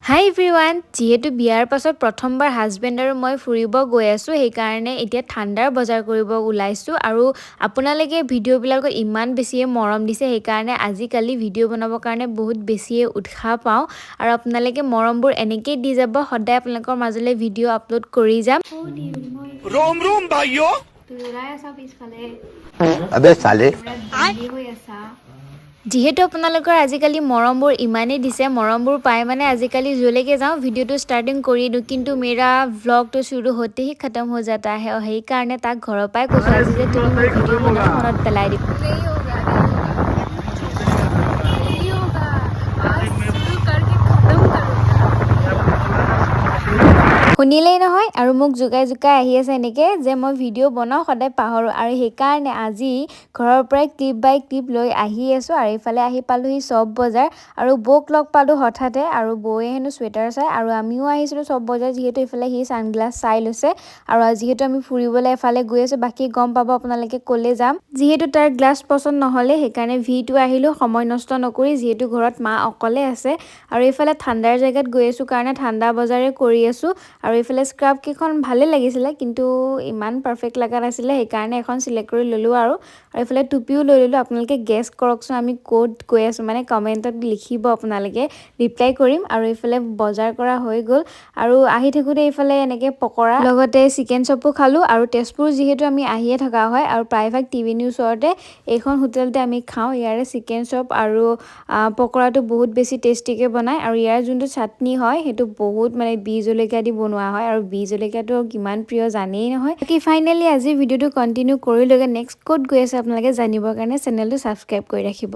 হাই everyone. যিহেতু বিয়াৰ পাছত প্ৰথমবাৰ হাজবেণ্ড আৰু মই ফুৰিব গৈ আছোঁ, সেইকাৰণে এতিয়া ঠাণ্ডাৰ বজাৰ কৰিব ওলাইছোঁ। আৰু আপোনালোকে ভিডিঅ'বিলাকত ইমান বেছিয়ে মৰম দিছে, সেইকাৰণে আজিকালি ভিডিঅ' বনাবৰ কাৰণে বহুত বেছিয়ে উৎসাহ পাওঁ। আৰু আপোনালোকে মৰমবোৰ এনেকেই দি যাব, সদায় আপোনালোকৰ মাজলৈ ভিডিঅ' আপলোড কৰি যাম। रोम रोम भाइयों। ওলাই আছা পিছফালে। अबे साले। বিজি হৈ আছা। যিহেতু আপোনালোকৰ আজিকালি মৰমবোৰ ইমানেই দিছে, মৰমবোৰ পাই মানে আজিকালি য'লৈকে যাওঁ, ভিডিঅ'টো ষ্টাৰ্টিং কৰি দিওঁ, কিন্তু मेरा ভ্লগ तो शुरू होते ही खत्म हो जाता है। আৰু সেইকাৰণে তাক ঘৰৰ পৰাই কৈছোঁ আজি যে তুমি মোক ভিডিঅ' বনাব মনত পেলাই দিবা। नहीं होगा, नहीं होगा। आज शुरू करके खत्म करूँगा। শুনিলেই নহয়, আৰু মোক জোকাই জোকাই আহি আছে এনেকৈ যে মই ভিডিঅ' বনাওঁ, সদায় পাহৰোঁ। আৰু সেইকাৰণে আজি ঘৰৰ পৰাই ক্লিপ বাই ক্লিপ লৈ আহি আছোঁ। আৰু এইফালে আহি পালোহি চব বজাৰ আৰু বৌক লগ পালোঁ হঠাতে। আৰু বৌয়ে হেনো চুৱেটাৰ চাই আৰু আমিও আহিছিলোঁ চব বজাৰ, যিহেতু এইফালে সি ছানগ্লাছ চাই লৈছে। আৰু যিহেতু আমি ফুৰিবলৈ এফালে গৈ আছোঁ, বাকী গম পাব আপোনালোকে ক'লৈ যাম। যিহেতু তাৰ গ্লাছ পচন্দ নহ'লে, সেইকাৰণে ভিটো আহিলোঁ সময় নষ্ট নকৰি, যিহেতু ঘৰত মা অকলে আছে। আৰু এইফালে ঠাণ্ডাৰ জেগাত গৈ আছোঁ কাৰণে ঠাণ্ডা বজাৰে কৰি আছোঁ। আৰু এইফালে স্কাৰ্ফ কেইখন ভালেই লাগিছিলে, কিন্তু ইমান পাৰফেক্ট লগা নাছিলে, সেইকাৰণে এখন চিলেক্ট কৰি ল'লোঁ। আৰু আৰু এইফালে টুপিও লৈ ল'লোঁ। আপোনালোকে গেছ কৰকচোন আমি ক'ত গৈ আছোঁ, মানে কমেণ্টত লিখিব আপোনালোকে, ৰিপ্লাই কৰিম। আৰু এইফালে বজাৰ কৰা হৈ গ'ল। আৰু আহি থাকোঁতে এইফালে এনেকৈ পকৰা লগতে চিকেন চপো খালোঁ। আৰু তেজপুৰ যিহেতু আমি আহিয়ে থকা হয় আৰু প্ৰায়ভাগ টিবেনীৰ ওচৰতে এইখন হোটেলতে আমি খাওঁ। ইয়াৰে চিকেন চপ আৰু পকৰাটো বহুত বেছি টেষ্টিকৈ বনায়। আৰু ইয়াৰ যোনটো চাটনি হয়, সেইটো বহুত মানে বি জলকীয়া দি বনোৱা হয়। আৰু বি জলকীয়াটো কিমান প্ৰিয় জানেই নহয়। বাকী ফাইনেলি আজি ভিডিঅ'টো কণ্টিনিউ কৰিলোগে। নেক্সট ক'ত গৈ আছে আপোনালোকে জানিবৰ কাৰণে চেনেলটো ছাবস্ক্ৰাইব কৰি ৰাখিব।